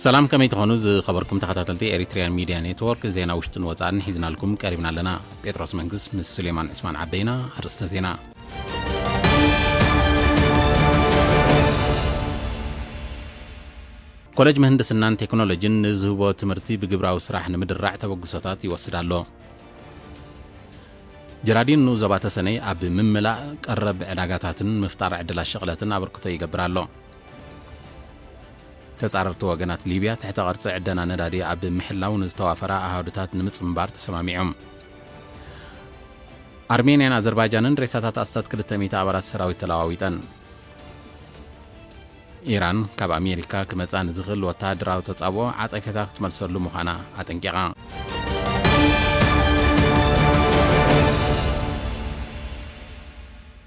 ሰላም፣ ከመይ ትኾኑ ዝኸበርኩም ተኸታተልቲ ኤሪትሪያን ሚድያ ኔትወርክ? ዜና ውሽጥን ወጻእን ሒዝናልኩም ቀሪብና ኣለና። ጴጥሮስ መንግስት ምስ ሱሌማን ዑስማን ዓበይና። ኣርእስተ ዜና። ኮሌጅ ምህንድስናን ቴክኖሎጂን ንዝህቦ ትምህርቲ ብግብራዊ ስራሕ ንምድራዕ ተበግሶታት ይወስድ ኣሎ። ጀራዲን ንኡስ ዞባ ተሰነይ ኣብ ምምላእ ቀረብ ዕዳጋታትን ምፍጣር ዕድላት ሸቕለትን ኣበርክቶ ይገብር ኣሎ። ተጻረርቲ ወገናት ሊብያ ትሕተ ቅርጺ ዕደና ነዳዲ ኣብ ምሕላው ንዝተዋፈራ ኣሃዱታት ንምጽንባር ተሰማሚዖም። ኣርሜንያን ኣዘርባይጃንን ሬሳታት ኣስታት ክልተ ሚእቲ ኣባላት ሰራዊት ተለዋዊጠን። ኢራን ካብ ኣሜሪካ ክመጻ ንዝኽእል ወተሃደራዊ ተጻብኦ ዓጸፌታ ክትመልሰሉ ምዃና ኣጠንቂቓ።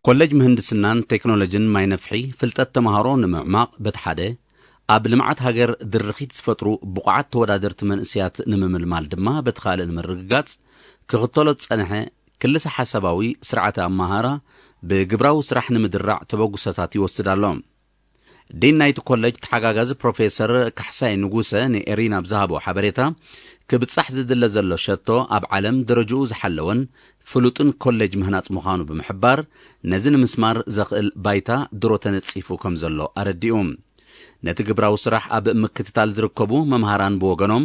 ኮሌጅ ምህንድስናን ቴክኖሎጂን ማይ ነፍሒ ፍልጠት ተምሃሮ ንምዕማቕ በቲ ሓደ፣ ኣብ ልምዓት ሃገር ድርኺት ዝፈጥሩ ብቑዓት ተወዳደርቲ መንእሰያት ንምምልማል ድማ በቲ ካልእ ንምርግጋጽ ክኽተሎ ዝጸንሐ ክልሰ ሓሳባዊ ስርዓተ ኣመሃራ ብግብራዊ ስራሕ ንምድራዕ ተበግሶታት ይወስድ ኣሎ። ዲን ናይቲ ኮሌጅ ተሓጋጋዚ ፕሮፌሰር ካሕሳይ ንጉሰ ንኤሪና ኣብ ዝሃቦ ሓበሬታ፣ ክብጻሕ ዝድለ ዘሎ ሸቶ ኣብ ዓለም ደረጃኡ ዝሓለወን ፍሉጥን ኮሌጅ ምህናጽ ምዃኑ ብምሕባር፣ ነዚ ንምስማር ዘኽእል ባይታ ድሮ ተነጺፉ ከም ዘሎ ኣረዲኡ። ነቲ ግብራዊ ስራሕ ኣብ ምክትታል ዝርከቡ መምሃራን ብወገኖም፣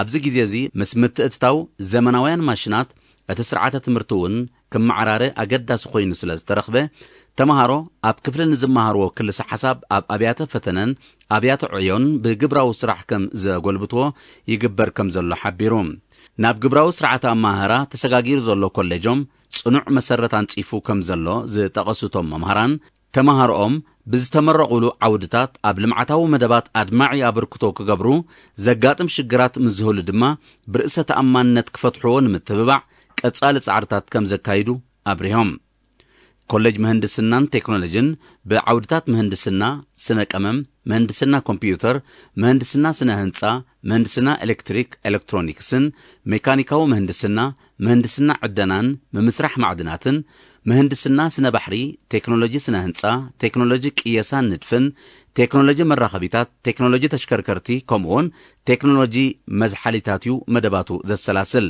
ኣብዚ ግዜ እዚ ምስ ምትእትታው ዘመናውያን ማሽናት እቲ ስርዓተ ትምህርቲ እውን ክመዓራረ ኣገዳሲ ኮይኑ ስለ ዝተረኽበ፣ ተምሃሮ ኣብ ክፍሊ ንዝመሃርዎ ክልሰ ሓሳብ ኣብ ኣብያተ ፈተነን ኣብያተ ዕዮን ብግብራዊ ስራሕ ከም ዘጎልብትዎ ይግበር ከም ዘሎ ሓቢሩ። ናብ ግብራዊ ስርዓተ ኣመሃህራ ተሰጋጊሩ ዘሎ ኮሌጆም ጽኑዕ መሰረት ኣንጺፉ ከም ዘሎ ዝጠቐሱ እቶም መምሃራን፣ ተምሃሮኦም ብዝተመረቑሉ ዓውድታት ኣብ ልምዓታዊ መደባት ኣድማዒ ኣበርክቶ ክገብሩ፣ ዘጋጥም ሽግራት ምስ ዝህሉ ድማ ብርእሰ ተኣማንነት ክፈትሕዎ ንምትብባዕ ቀጻሊ ጻዕርታት ከም ዘካይዱ ኣብሪሆም። ኮሌጅ ምህንድስናን ቴክኖሎጂን ብዓውድታት ምህንድስና ስነ ቀመም፣ ምህንድስና ኮምፒውተር፣ ምህንድስና ስነ ህንጻ፣ ምህንድስና ኤሌክትሪክ ኤሌክትሮኒክስን ሜካኒካዊ ምህንድስና፣ ምህንድስና ዕደናን ምምስራሕ ማዕድናትን፣ ምህንድስና ስነ ባሕሪ፣ ቴክኖሎጂ ስነ ህንጻ፣ ቴክኖሎጂ ቅየሳን ንድፍን፣ ቴክኖሎጂ መራኸቢታት፣ ቴክኖሎጂ ተሽከርከርቲ፣ ከምኡውን ቴክኖሎጂ መዝሓሊታት እዩ መደባቱ ዘሰላስል።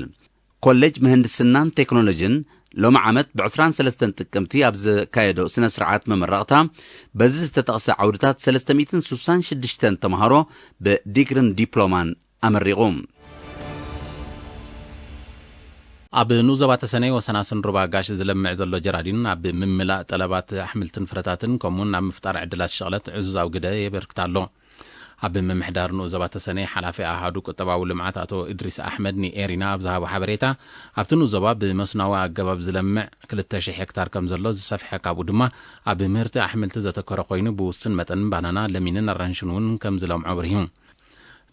ኮሌጅ ምህንድስናን ቴክኖሎጂን ሎሚ ዓመት ብ ዕስራን ሰለስተን ጥቅምቲ ኣብ ዘካየዶ ስነ ስርዓት መመረቕታ፣ በዚ ዝተጠቕሰ ዓውድታት ሰለስተ ሚእትን ስሳን ሽዱሽተን ተምሃሮ ብዲግርን ዲፕሎማን ኣመሪቑ። ኣብ ንኡስ ዞባ ተሰነይ ወሰናስን ሩባ ጋሽ ዝለምዕ ዘሎ ጀራዲን ኣብ ምምላእ ጠለባት ኣሕምልትን ፍረታትን ከምኡውን ኣብ ምፍጣር ዕድላት ሸቕለት ዕዙዛዊ ግደ የበርክት ኣሎ። ኣብ ምምሕዳር ንኡስ ዞባ ተሰነይ ሓላፊ ኣሃዱ ቁጠባዊ ልምዓት ኣቶ እድሪስ ኣሕመድ ንኤሪና ኣብ ዝሃቦ ሓበሬታ፣ ኣብቲ ንኡስ ዞባ ብመስናዊ ኣገባብ ዝለምዕ ክልተ ሺሕ ሄክታር ከም ዘሎ፣ ዝሰፍሐ ካብኡ ድማ ኣብ ምህርቲ ኣሕምልቲ ዘተኮረ ኮይኑ፣ ብውሱን መጠን ባናና፣ ለሚንን ኣራንሽን እውን ከም ዝለምዑ ኣብሪሁ።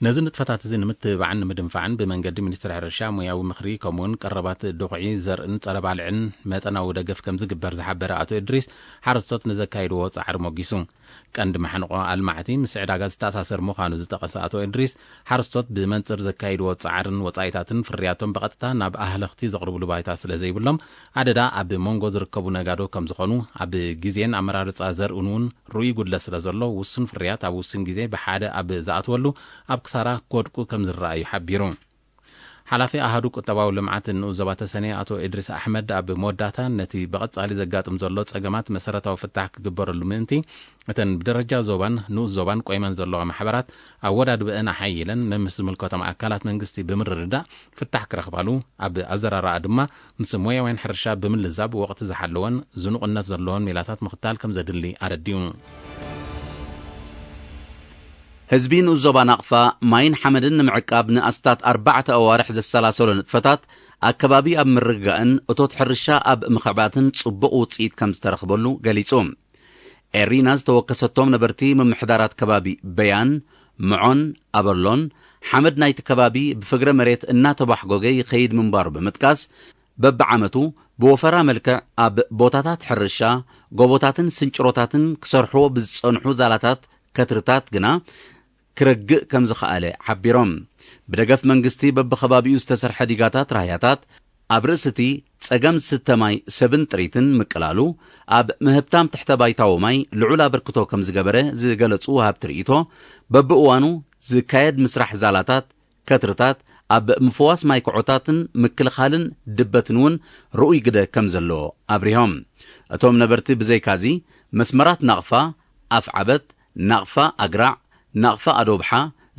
ነዚ ንጥፈታት እዚ ንምትብባዕን ንምድንፋዕን ብመንገዲ ሚኒስትሪ ሕርሻ ሞያዊ ምኽሪ ከምኡውን ቀረባት ድኹዒ ዘርእን ጸረ ባልዕን መጠናዊ ደገፍ ከም ዝግበር ዝሓበረ ኣቶ እድሪስ፣ ሓረስቶት ንዘካይድዎ ጻዕሪ ሞጊሱ። ቀንዲ ማሕንቖ ኣልማዕቲ ምስ ዕዳጋ ዝተኣሳሰር ምዃኑ ዝጠቐሰ ኣቶ እድሪስ፣ ሓረስቶት ብመንጽር ዘካይድዎ ጻዕርን ወጻኢታትን ፍርያቶም ብቐጥታ ናብ ኣህለኽቲ ዘቕርብሉ ባይታ ስለ ዘይብሎም፣ ኣደዳ ኣብ መንጎ ዝርከቡ ነጋዶ ከም ዝኾኑ፣ ኣብ ግዜን ኣመራርጻ ዘርእን እውን ርኡይ ጉድለት ስለ ዘሎ፣ ውሱን ፍርያት ኣብ ውሱን ግዜ ብሓደ ኣብ ዝኣትወሉ ኣብ ክሳራ ክወድቁ ከም ዝረኣዩ ሓቢሩ። ሓላፊ ኣሃዱ ቁጠባዊ ልምዓት ንኡስ ዞባ ተሰነይ ኣቶ እድሪስ ኣሕመድ ኣብ መወዳእታ፣ ነቲ ብቐጻሊ ዘጋጥም ዘሎ ጸገማት መሰረታዊ ፍታሕ ክግበረሉ ምእንቲ፣ እተን ብደረጃ ዞባን ንኡስ ዞባን ቆይመን ዘለዋ ማሕበራት ኣወዳድበአን ኣሓይለን መምስ ዝምልከቶም ኣካላት መንግስቲ ብምርድዳእ ፍታሕ ክረኽባሉ፣ ኣብ ኣዘራርኣ ድማ ምስ ሞያውያን ሕርሻ ብምልዛብ ወቕቲ ዝሓለወን ዝኑቕነት ዘለዎን ሜላታት ምኽታል ከም ዘድሊ ኣረዲኡ። ህዝቢ ንኡስ ዞባ ናቕፋ ማይን ሓመድን ንምዕቃብ ንኣስታት ኣርባዕተ ኣዋርሕ ዘሰላሰሎ ንጥፈታት፣ ኣከባቢ ኣብ ምርግጋእን እቶት ሕርሻ ኣብ ምኽዕባትን ጽቡቕ ውጽኢት ከም ዝተረኽበሉ ገሊጹ። ኤሪና ዝተወከሰቶም ነበርቲ ምምሕዳራት ከባቢ በያን፣ ምዖን ኣበሎን፣ ሓመድ ናይቲ ከባቢ ብፍግረ መሬት እናተባሕጎገ ይኸይድ ምንባሩ ብምጥቃስ፣ በብዓመቱ ብወፈራ መልክዕ ኣብ ቦታታት ሕርሻ፣ ጎቦታትን ስንጭሮታትን ክሰርሕዎ ብዝጸንሑ ዛላታት፣ ከትርታት ግና ክረግእ ከም ዝኸኣለ ሓቢሮም። ብደገፍ መንግስቲ በብኸባቢኡ ዝተሰርሐ ዲጋታት ራህያታት፣ ኣብ ርእሲ እቲ ጸገም ዝስተ ማይ ሰብን ጥሪትን ምቅላሉ፣ ኣብ ምህብታም ትሕተ ባይታዊ ማይ ልዑል ኣበርክቶ ከም ዝገበረ ዝገለጹ ወሃብቲ ርእይቶ፣ በብእዋኑ ዝካየድ ምስራሕ ዛላታት፣ ከትርታት፣ ኣብ ምፍዋስ ማይ ክዖታትን ምክልኻልን ድበትን እውን ርኡይ ግደ ከም ዘለዎ ኣብሪሆም። እቶም ነበርቲ ብዘይካዚ መስመራት ናቕፋ ኣፍዓበት፣ ናቕፋ ኣግራዕ፣ ናቕፋ ኣዶብሓ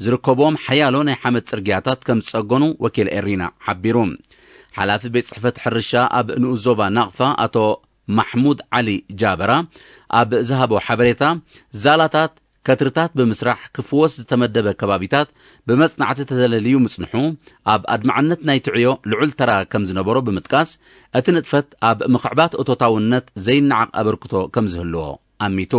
ዝርከብዎም ሓያሎ ናይ ሓመድ ጽርግያታት ከም ዝጸገኑ ወኪል ኤሪና ሓቢሩ። ሓላፊ ቤት ጽሕፈት ሕርሻ ኣብ ንኡስ ዞባ ናቕፋ ኣቶ ማሕሙድ ዓሊ ጃበራ ኣብ ዝሃቦ ሓበሬታ፣ ዛላታት ከትርታት ብምስራሕ ክፍወስ ዝተመደበ ከባቢታት ብመጽናዕቲ ተተለልዩ ምጽንሑ፣ ኣብ ኣድማዕነት ናይ ትዕዮ ልዑል ተራ ከም ዝነበሮ ብምጥቃስ፣ እቲ ንጥፈት ኣብ ምኽዕባት እቶታውነት ዘይነዓቕ ኣበርክቶ ከም ዝህልዎ ኣሚቱ።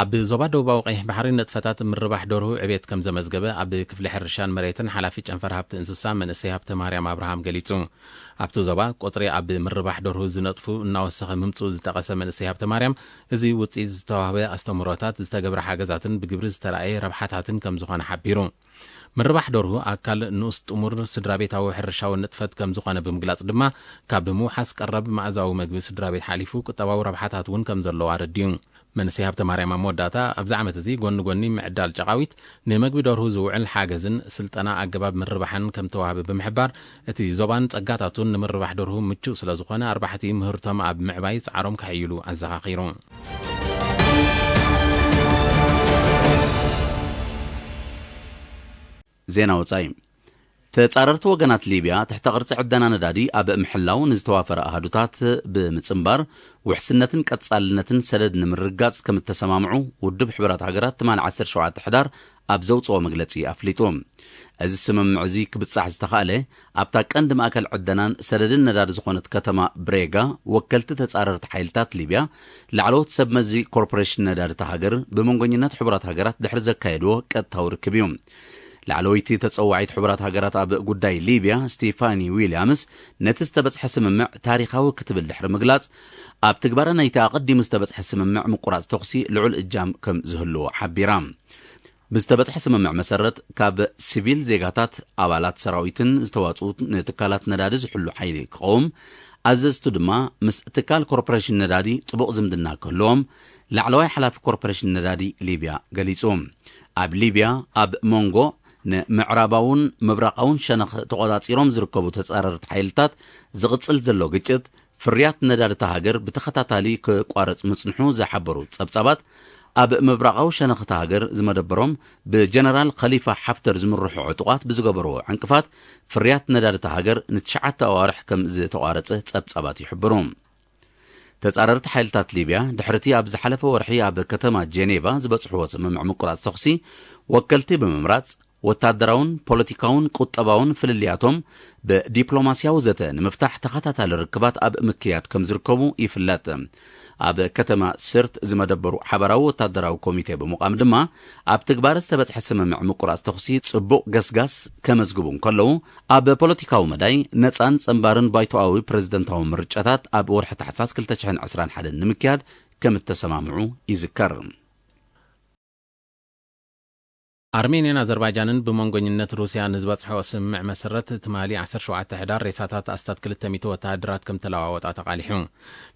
ኣብ ዞባ ደቡባዊ ቀይሕ ባሕሪ ንጥፈታት ምርባሕ ደርሁ ዕቤት ከም ዘመዝገበ ኣብ ክፍሊ ሕርሻን መሬትን ሓላፊ ጨንፈር ሃብቲ እንስሳ መንእሰይ ሃብተ ማርያም ኣብርሃም ገሊጹ። ኣብቲ ዞባ ቁጽሪ ኣብ ምርባሕ ደርሁ ዝነጥፉ እናወሰኸ ምምጽኡ ዝጠቐሰ መንእሰይ ሃብተ ማርያም፣ እዚ ውጽኢት ዝተዋህበ ኣስተምህሮታት፣ ዝተገብረ ሓገዛትን ብግብሪ ዝተራእየ ረብሓታትን ከም ዝኾነ ሓቢሩ። ምርባሕ ደርሁ ኣካል ንኡስ ጥሙር ስድራ ቤታዊ ሕርሻዊ ንጥፈት ከም ዝኾነ ብምግላጽ ድማ፣ ካብ ምውሓስ ቀረብ መኣዛዊ መግቢ ስድራ ቤት ሓሊፉ ቁጠባዊ ረብሓታት እውን ከም ዘለዎ ኣረዲኡ። መንእሰይ ሃብተ ማርያም ኣብ መወዳእታ፣ ኣብዚ ዓመት እዚ ጎኒ ጎኒ ምዕዳል ጨቓዊት፣ ንመግቢ ደርሁ ዝውዕል ሓገዝን ስልጠና ኣገባብ ምርባሕን ከም ተዋህበ ብምሕባር፣ እቲ ዞባን ጸጋታቱን ንምርባሕ ደርሁ ምቹእ ስለ ዝኾነ፣ ኣርባሕቲ ምህርቶም ኣብ ምዕባይ ጻዕሮም ከሕይሉ ኣዘኻኺሩ። ዜና ወጻኢ። ተጻረርቲ ወገናት ሊብያ ትሕተ ቅርጺ ዕደና ነዳዲ ኣብ ምሕላው ንዝተዋፈረ ኣሃዱታት ብምጽንባር፣ ውሕስነትን ቀጻልነትን ሰደድ ንምርግጋጽ ከም እተሰማምዑ ውድብ ሕቡራት ሃገራት ትማሊ ዓሰርተ ሸውዓተ ሕዳር ኣብ ዘውጽኦ መግለጺ ኣፍሊጡ። እዚ ስምምዕ እዚ ክብጻሕ ዝተኻእለ፣ ኣብታ ቀንዲ ማእከል ዕደናን ሰደድን ነዳዲ ዝኾነት ከተማ ብሬጋ፣ ወከልቲ ተጻረርቲ ሓይልታት ሊብያ፣ ላዕለዎት ሰብ መዚ ኮርፖሬሽን ነዳዲ እታ ሃገር፣ ብመንጎኝነት ሕቡራት ሃገራት ድሕሪ ዘካየድዎ ቀጥታዊ ርክብ እዩ። ላዕለወይቲ ተጸዋዒት ሕቡራት ሃገራት ኣብ ጉዳይ ሊብያ፣ ስቴፋኒ ዊልያምስ፣ ነቲ ዝተበጽሐ ስምምዕ ታሪኻዊ ክትብል ድሕሪ ምግላጽ፣ ኣብ ትግባረ ናይቲ ኣቐዲሙ ዝተበጽሐ ስምምዕ ምቁራጽ ተኹሲ ልዑል እጃም ከም ዝህልዎ ሓቢራ። ብዝተበጽሐ ስምምዕ መሰረት፣ ካብ ሲቪል ዜጋታት፣ ኣባላት ሰራዊትን ዝተዋጽኡ ንትካላት ነዳዲ ዝሕሉ ሓይሊ ክቐውም፣ ኣዘዝቱ ድማ ምስ ትካል ኮርፖሬሽን ነዳዲ ጥቡቕ ዝምድና ክህልዎም ላዕለዋይ ሓላፊ ኮርፖሬሽን ነዳዲ ሊብያ ገሊጹ። ኣብ ሊብያ ኣብ መንጎ ንምዕራባውን ምብራቓውን ሸነኽ ተቖጻጺሮም ዝርከቡ ተጻረርቲ ሓይልታት ዝቕጽል ዘሎ ግጭት፣ ፍርያት ነዳዲ እታ ሃገር ብተኸታታሊ ክቋረጽ ምጽንሑ ዝሓበሩ ጸብጻባት፣ ኣብ ምብራቓዊ ሸነኽ እታ ሃገር ዝመደበሮም ብጀነራል ኸሊፋ ሓፍተር ዝምርሑ ዕጡቓት ብዝገበርዎ ዕንቅፋት፣ ፍርያት ነዳዲ እታ ሃገር ንትሽዓተ ኣዋርሕ ከም ዝተቋረጸ ጸብጻባት ይሕብሩ። ተጻረርቲ ሓይልታት ሊብያ፣ ድሕሪቲ ኣብ ዝሓለፈ ወርሒ ኣብ ከተማ ጄኔቫ ዝበጽሕዎ ስምምዕ ምቁራጽ ተኹሲ፣ ወከልቲ ብምምራጽ፣ ወታደራውን ፖለቲካውን ቁጠባውን ፍልልያቶም ብዲፕሎማስያዊ ዘተ ንምፍታሕ ተኸታታሊ ርክባት ኣብ ምክያድ ከም ዝርከቡ ይፍለጥ። ኣብ ከተማ ስርት ዝመደበሩ ሓባራዊ ወታደራዊ ኮሚቴ ብምቋም ድማ፣ ኣብ ትግባረ ዝተበጽሐ ስምምዕ ምቁራጽ ተኹሲ ጽቡቕ ገስጋስ ከመዝግቡ እንከለዉ፣ ኣብ ፖለቲካዊ መዳይ ነጻን ጸንባርን ባይቶኣዊ ፕረዚደንታዊ ምርጫታት ኣብ ወርሒ ታሕሳስ ክልተ ሽሕን ዕስራን ሓደን ንምክያድ ከም እተሰማምዑ ይዝከር። ኣርሜንያን ኣዘርባይጃንን ብመንጎኝነት ሩስያ ንዝበጽሖ ስምምዕ መሰረት፣ ትማሊ ዓሰርተ ሸውዓተ ሕዳር ሬሳታት ኣስታት ክልተ ሚእቲ ወተሃደራት ከም ተለዋወጣ ተቓሊሑ።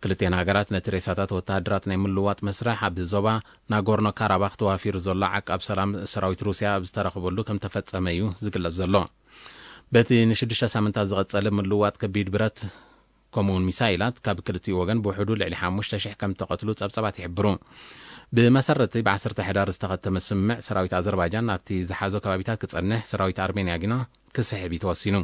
ክልቲአን ሃገራት ነቲ ሬሳታት ወተሃደራት ናይ ምልውዋጥ መስርሕ ኣብ ዞባ ናጎርኖ ካራባኽ ተዋፊሩ ዘሎ ዓቃብ ሰላም ሰራዊት ሩስያ ኣብ ዝተረኽበሉ ከም ተፈጸመ እዩ ዝግለጽ ዘሎ። በቲ ንሽዱሽተ ሳምንታት ዝቐጸለ ምልውዋጥ ከቢድ ብረት፣ ከምኡውን ሚሳይላት ካብ ክልቲኡ ወገን ብውሕዱ ልዕሊ ሓሙሽተ ሽሕ ከም ተቐትሉ ጸብጸባት ይሕብሩ። ብመሰረት እቲ ብዓሰርተ ሕዳር ዝተኸተመ ስምምዕ፣ ሰራዊት ኣዘርባይጃን ኣብቲ ዝሓዞ ከባቢታት ክጸንሕ፣ ሰራዊት ኣርሜንያ ግና ክስሕብ እዩ ተወሲኑ።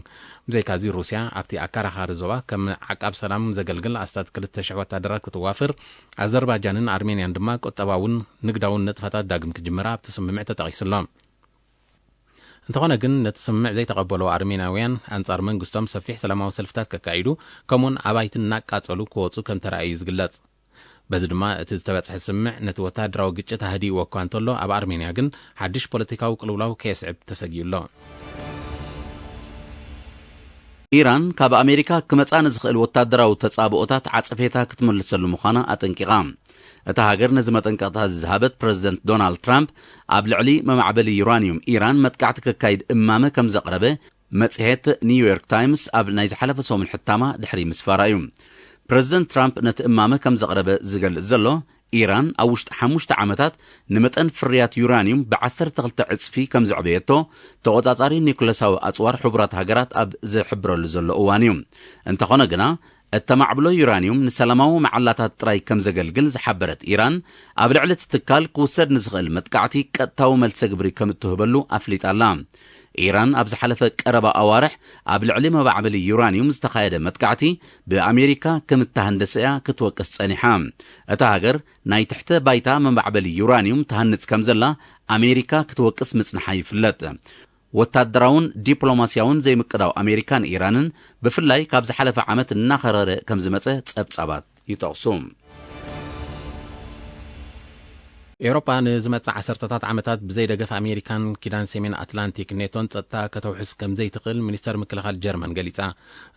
ብዘይካዚ፣ ሩስያ ኣብቲ ኣከራኻሪ ዞባ ከም ዓቃብ ሰላም ዘገልግል ኣስታት ክልተ ሽሕ ወታደራት ክትዋፍር፣ ኣዘርባይጃንን ኣርሜንያን ድማ ቁጠባውን ንግዳውን ንጥፈታት ዳግም ክጅምራ ኣብቲ ስምምዕ ተጠቒሱ ኣሎ። እንተኾነ ግን፣ ነቲ ስምምዕ ዘይተቐበሉ ኣርሜናውያን፣ ኣንጻር መንግስቶም ሰፊሕ ሰላማዊ ሰልፍታት ከካይዱ፣ ከምኡውን ኣባይቲ እናቃጸሉ ክወጹ ከም ተራእዩ እዩ ዝግለጽ። በዚ ድማ፣ እቲ ዝተበጽሐ ስምምዕ ነቲ ወተሃደራዊ ግጭት ኣህዲእዎ እኳ እንተሎ፣ ኣብ ኣርሜንያ ግን ሓድሽ ፖለቲካዊ ቅልውላው ከየስዕብ ተሰጊኡ ኣሎ። ኢራን፣ ካብ ኣሜሪካ ክመጻ ንዝኽእል ወታደራዊ ተጻብኦታት ዓጸፌታ ክትምልሰሉ ምዃና ኣጠንቂቓ። እታ ሃገር ነዚ መጠንቀቕታ ዝሃበት፣ ፕረዚደንት ዶናልድ ትራምፕ ኣብ ልዕሊ መማዕበሊ ዩራንዩም ኢራን መጥቃዕቲ ከካይድ እማመ ከም ዘቕረበ መጽሔት ኒውዮርክ ታይምስ ኣብ ናይ ዝሓለፈ ሰሙን ሕታማ ድሕሪ ምስፋራ እዩ። ፕረዚደንት ትራምፕ ነቲ እማመ ከም ዘቕረበ ዝገልጽ ዘሎ፣ ኢራን ኣብ ውሽጢ ሓሙሽተ ዓመታት ንመጠን ፍርያት ዩራንዩም ብ12 ዕጽፊ ከም ዘዕበየቶ ተቖጻጻሪ ኒኩለሳዊ ኣጽዋር ሕቡራት ሃገራት ኣብ ዝሕብረሉ ዘሎ እዋን እዩ። እንተኾነ ግና፣ እተማዕብሎ ዩራንዩም ንሰላማዊ መዓላታት ጥራይ ከም ዘገልግል ዝሓበረት ኢራን፣ ኣብ ልዕሊ እቲ ትካል ክውሰድ ንዝኽእል መጥቃዕቲ ቀጥታዊ መልሰ ግብሪ ከም እትህበሉ ኣፍሊጣ ኣላ። ኢራን ኣብ ዝሓለፈ ቀረባ ኣዋርሕ ኣብ ልዕሊ መባዕበሊ ዩራንዩም ዝተኻየደ መጥቃዕቲ ብኣሜሪካ ከም እተሃንደሰ እያ ክትወቅስ ጸኒሓ። እታ ሃገር ናይ ትሕተ ባይታ መባዕበሊ ዩራንዩም ትሃንጽ ከም ዘላ ኣሜሪካ ክትወቅስ ምጽንሓ ይፍለጥ። ወታደራውን ዲፕሎማስያውን ዘይምቅዳው ኣሜሪካን ኢራንን ብፍላይ ካብ ዝሓለፈ ዓመት እናኸረረ ከም ዝመጸ ጸብጻባት ይጠቕሱ። ኤውሮጳ ንዝመጽእ ዓሰርተታት ዓመታት ብዘይ ደገፍ ኣሜሪካን ኪዳን ሰሜን ኣትላንቲክ ኔቶን ጸጥታ ከተውሕስ ከም ዘይትኽእል ሚኒስተር ምክልኻል ጀርመን ገሊጻ።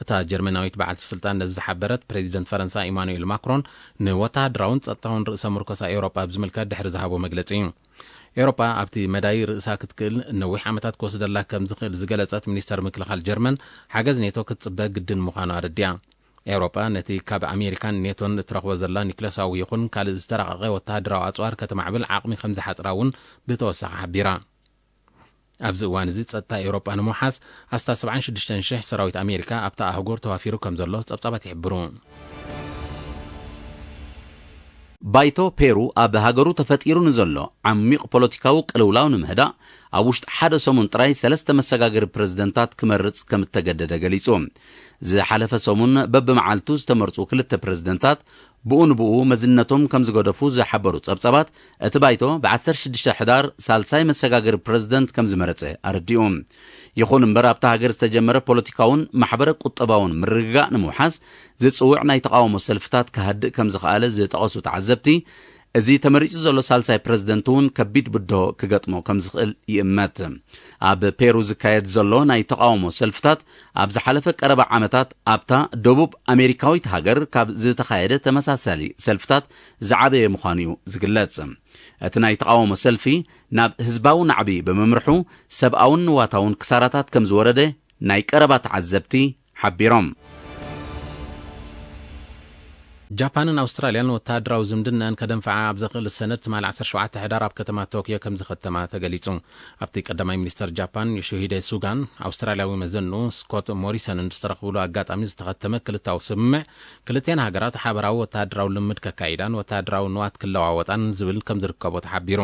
እታ ጀርመናዊት በዓልቲ ስልጣን ነዚ ዝሓበረት ፕሬዚደንት ፈረንሳ ኢማኑኤል ማክሮን ንወተሃደራውን ጸጥታውን ርእሰ ምርኮሳ ኤውሮጳ ኣብ ዝምልከት ድሕሪ ዝሃቦ መግለጺ እዩ። ኤውሮጳ ኣብቲ መዳይ ርእሳ ክትክእል ነዊሕ ዓመታት ክወስደላ ከም ዝኽእል ዝገለጸት ሚኒስተር ምክልኻል ጀርመን ሓገዝ ኔቶ ክትጽበ ግድን ምዃኑ ኣረዲኣ። ኤውሮጳ ነቲ ካብ ኣሜሪካን ኔቶን እትረኽቦ ዘላ ኒክለሳዊ ይኹን ካልእ ዝተራቐቐ ወተሃደራዊ ኣጽዋር ከተማዕብል ዓቕሚ ከም ዝሓጽራ እውን ብተወሳኺ ሓቢራ። ኣብዚ እዋን እዚ ጸጥታ ኤውሮጳ ንምውሓስ ኣስታት 76,000 ሰራዊት ኣሜሪካ ኣብታ ኣህጉር ተዋፊሩ ከም ዘሎ ጸብጻባት ይሕብሩ። ባይቶ ፔሩ ኣብ ሃገሩ ተፈጢሩ ንዘሎ ዓሚቕ ፖለቲካዊ ቅልውላው ንምህዳእ ኣብ ውሽጢ ሓደ ሰሙን ጥራይ ሰለስተ መሰጋገሪ ፕረዚደንታት ክመርጽ ከም እተገደደ ገሊጹ። ዝሓለፈ ሰሙን በብመዓልቱ ዝተመርጹ ክልተ ፕረዚደንታት ብኡ ንብኡ መዝነቶም ከም ዝገደፉ ዝሓበሩ ጸብጻባት፣ እቲ ባይቶ ብ16 ሕዳር ሳልሳይ መሰጋገሪ ፕረዚደንት ከም ዝመረጸ ኣረዲኡ። ይኹን እምበር ኣብታ ሃገር ዝተጀመረ ፖለቲካውን ማሕበረ ቁጠባውን ምርግጋእ ንምውሓስ ዝጽውዕ ናይ ተቓውሞ ሰልፍታት ክሃድእ ከም ዝኸኣለ ዝጠቐሱ ተዓዘብቲ፣ እዚ ተመሪጹ ዘሎ ሳልሳይ ፕረዚደንት እውን ከቢድ ብድሆ ክገጥሞ ከም ዝኽእል ይእመት። ኣብ ፔሩ ዝካየድ ዘሎ ናይ ተቓውሞ ሰልፍታት ኣብ ዝሓለፈ ቀረባ ዓመታት ኣብታ ደቡብ ኣሜሪካዊት ሃገር ካብ ዝተኻየደ ተመሳሳሊ ሰልፍታት ዝዓበየ ምዃኑ እዩ ዝግለጽ። እቲ ናይ ተቓውሞ ሰልፊ ናብ ህዝባዊ ናዕቢ ብምምርሑ ሰብኣውን ንዋታውን ክሳራታት ከም ዝወረደ ናይ ቀረባ ተዓዘብቲ ሓቢሮም። ጃፓንን ኣውስትራልያን ወተሃደራዊ ዝምድናን ከደንፍዓ ኣብ ዘኽእል ሰነድ ትማሊ ዓሰርተ ሸውዓተ ሕዳር ኣብ ከተማ ቶክዮ ከም ዝኸተማ ተገሊጹ። ኣብቲ ቀዳማይ ሚኒስተር ጃፓን ዮሺሂደ ሱጋን ኣውስትራልያዊ መዘንኡ ስኮት ሞሪሰንን ዝተረኽብሉ ኣጋጣሚ ዝተኸተመ ክልታዊ ስምምዕ፣ ክልቴን ሃገራት ሓበራዊ ወተሃደራዊ ልምድ ከካይዳን ወተሃደራዊ ንዋት ክለዋወጣን ዝብል ከም ዝርከቦ ተሓቢሩ።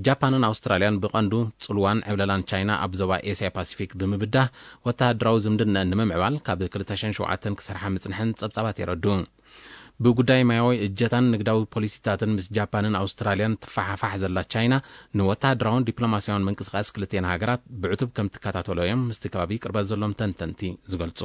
ጃፓንን ኣውስትራልያን ብቐንዱ ጽልዋን ዕብለላን ቻይና ኣብ ዞባ ኤስያ ፓሲፊክ ብምብዳህ፣ ወተሃደራዊ ዝምድነአን ንምምዕባል ካብ ክልተ ሽሕን ሸውዓተን ክሰርሓ ምጽንሐን ጸብጻባት የረድኡ። ብጉዳይ ማያዊ እጀታን ንግዳዊ ፖሊሲታትን ምስ ጃፓንን ኣውስትራልያን ትፋሓፋሕ ዘላ ቻይና፣ ንወተሃደራውን ዲፕሎማስያውን ምንቅስቓስ ክልቲኤን ሃገራት ብዕቱብ ከም ትከታተሎ እዮም ምስቲ ከባቢ ቅርበት ዘሎም ተንተንቲ ዝገልጹ።